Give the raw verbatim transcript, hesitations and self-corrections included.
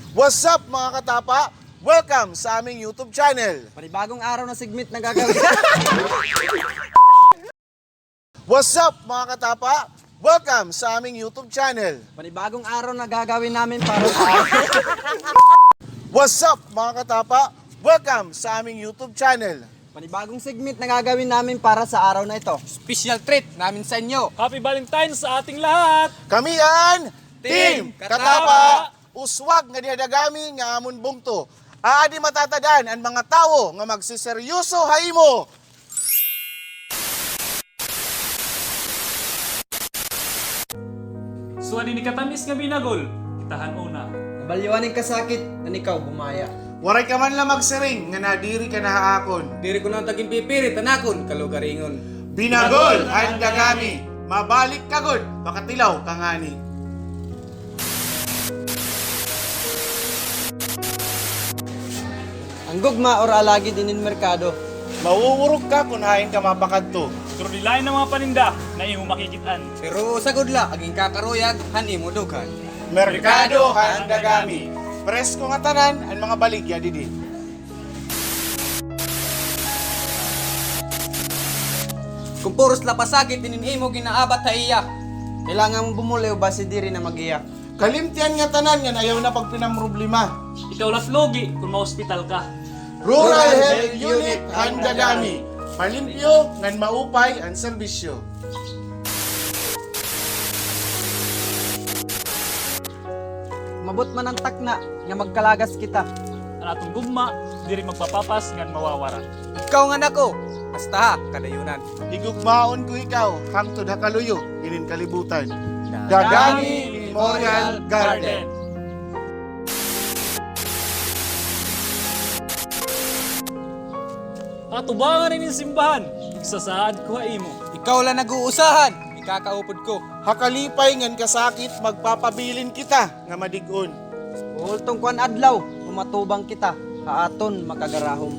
What's up, mga katapa? Welcome sa aming YouTube channel. Panibagong araw na segment na gagawin. What's up, mga katapa? Welcome sa aming YouTube channel. Panibagong araw na gagawin namin para sa What's up, mga katapa? Welcome sa aming YouTube channel. Panibagong segment na gagawin namin para sa araw na ito. Special treat namin sa inyo. Happy Valentine's sa ating lahat! Kami an Team Team Katapa! Katapa! Uswag nga dihadagami nga amon bungto. Aadi matatad-an an mga tawo nga magsiseryoso ha imo. So, adi ni katamis nga binagol, kita han una. Nabalyo an kasakit, an ikaw bumaya. Waray ka man la magsiring nga nadiri ka na ha akon. Diri ko na ta ginpipirit an akon kalugaringon. Binagol han dagami, mabalik ka gud, pakatilaw ka ngani. An gugma or alagid inin merkado. Mawuwurog ka kon hain ka mapakadto. Pero di lain an mga paninda na imo makikit-an. Pero usa gud la an ginkakaruyag han imo dughan. Merkado han dagami. Presko ngatanan an mga baligya didi. Kon puros la pasakit inin imo ginaabat ha iya. Kailangan mo bumuliw basi diri na magiya. Kalimtian ngatanan ngan ayaw na pagpinamroblema. Ikaw la it lugi kon ma-ospital ka. Rural Health Unit han dagami. Malimpyo ngan maupay an serbisyo. Mabot man an takna nga magkalagas kita. An aton gugma diri magpapapas ngan mawawara. Ikaw ngan ako, hasta ha kadayunan. Higugmaon ko ikaw hangtod ha kaluyo hinin kalibutan. Dagami Memorial Garden. Atubangan inin simbahan, igsasaad ko ha imo. Ikaw la nag-uusahan, ikakaupod ko. Ha kalipay ngan kasakit, magpapabilin kita nga madig-on. Buholton ko an adlaw, kon matubang kita ha aton makagarahom.